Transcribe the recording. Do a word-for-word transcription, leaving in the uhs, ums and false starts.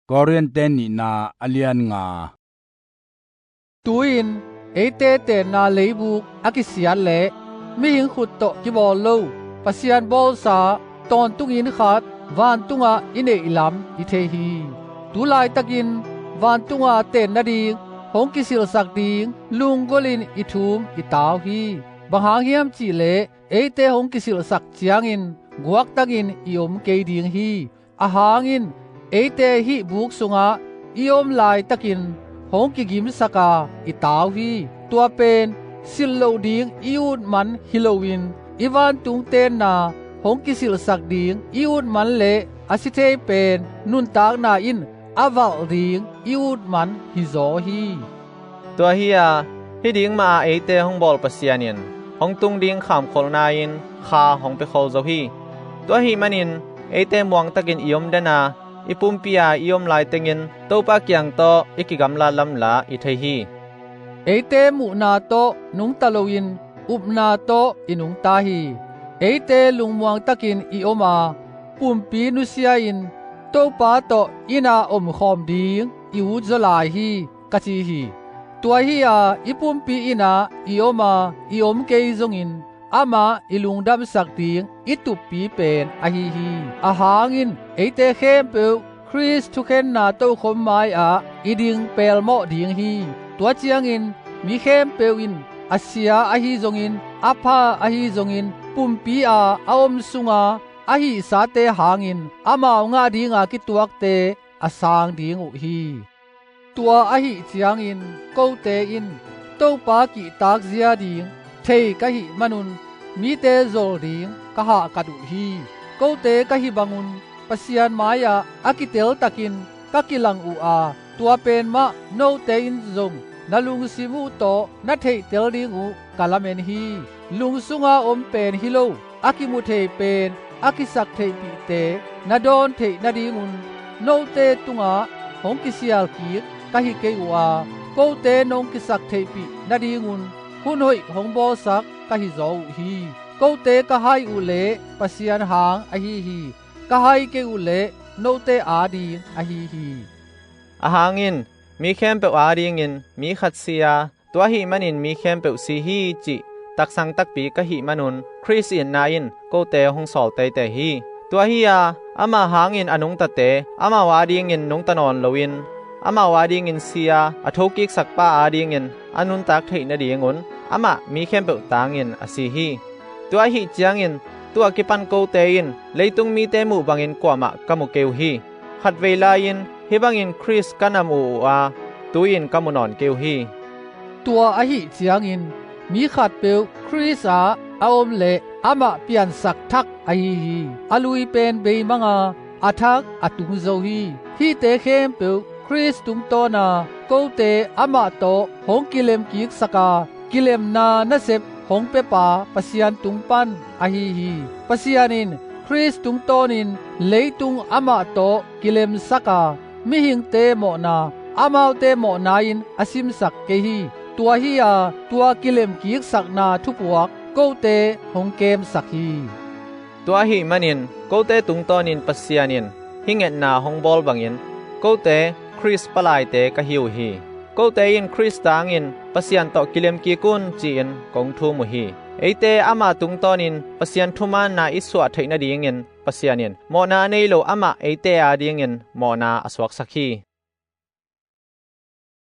Korin-te nihna a lian nga. Tu-in eite tenna leibuk a kisiat leh mihing khut tawh kibawl lo Pasian bawlsa tawntungin khat vantungah i neih lam i thei hi. Tu laitakin vantunga ten nading hong kisilhsak ding lunggulhin i thum i tau hi. Bang hang hiam cihleh eite hong kisilhsak ciangin guaktangin i om kei ding hi. Ahang in eite hih buk sungah i om laitakin hong kigimsaka i tau hi. Tua pen silh loh ding i ut man hi loin i vantung tenna hong kisilhsak ding i ut man le a si thei pen nuntakna in a valh ding i ut man hizaw hi. Tua hi-a hih ding mah a eite hong bawl Pasian in hong tung ding khamkholhna-in kha hong piakhol zo hi. Tua ahih manin eite muangtakin i om den a, i pumpi-a i om laitengin Topa kiang tawh i kigamlat lamla i thei hi. Eite muhna tawh nungta loin upna tawh i nungta hi. Eite lungmuangtakin i om a, pumpi nusia-in Topa tawh inn-a omkhawm ding i utzaw lai hi, ka ci hi. Tua hi-a i pumpi inn-ah i om a, i om kei zongin amah i lungdamsak ding i tuppi pen ahi hi. Ahang in eite khempeuh Khrist thukhenna tokhom mai-ah i ding pelmawh ding hi. Tua ciangin mi khempeuh in a sia ahi zongin a pha ahi zongin pumpi-a a om sunga a hihsate hangin amau ngah dinga kituakte a sang ding uh hi. Tua ahih ciangin kote in Topa kihtakzia ding thei ka hih manun mite zol ding ka hahkat uh hi. Kote ka hih bangun Pasian mai-ah a kiteltakin ka kilang uh a, tua pen mah note in zong na lungsim uh tawh na theihtel ding uh ka lamen hi. Lung sunga om pen hi lo, a kimu thei pen a kisak theihpihte na dawn theih nadingun note tungah hong kisial kik ka hi kei uh a, kote nong kisak theihpih nadingun hun hoih hong bawlsak ka hizaw uh hi. Kote ka hai uh leh Pasian hang ahi hi. Ka hai kei uh leh note ading ahi hi. Ahang in mi khempeuh adingin mi khat si a, tua ahih manin mi khempeuh si hi cih taksang takpi ka hih manun Khrist itna in kote hong sawl teitei hi. Tua hi-a amah hangin a nungtate amau adingin nungta nawn loin amau adingin si a, a thokiksak pa adingin a nuntak theih nadingun amah mi khempeuh tangin a si hi. Tua ahih ciangin tua kipan kote in leitung mite muh bangin kuamah ka mu kei uh hi. Khatvei lai-in hih bangin Khrist ka na mu uh a, tu-in ka mu nawn kei uh hi. Tua ahih ciangin mi khatpeuh Khrist ah a om leh amah piansak thak ahi hi. A lui pen beimang a, a thak a tung zo hi. Hihte khempeuh Khrist tungtawna kote amah tawh hong kilemkiksak a, kilemna nasep hong pepa Pasian tung pan ahi hi. Pasian in Khrist tungtawnin leitung amah tawh kilemsak a, mihingte mawhna amaute mawhna in a simsak kei hi. Tua hi-a tua kilemkiksakna thupuak kote hong kemsak hi. Tua ahih manin kote tungtawnin Pasian in hih ngetna hong bawl bangin kote Khrist palaite ka hi uh hi. Kote in Khrist tangin Pasian tawh kilemkik un ci-in kong thum uh hi. Eite ama tungtawnin Pasian thumaanna i suah theih nadingin Pasian in mawhna a nei lo amah eite adingin mawhna a suaksak hi.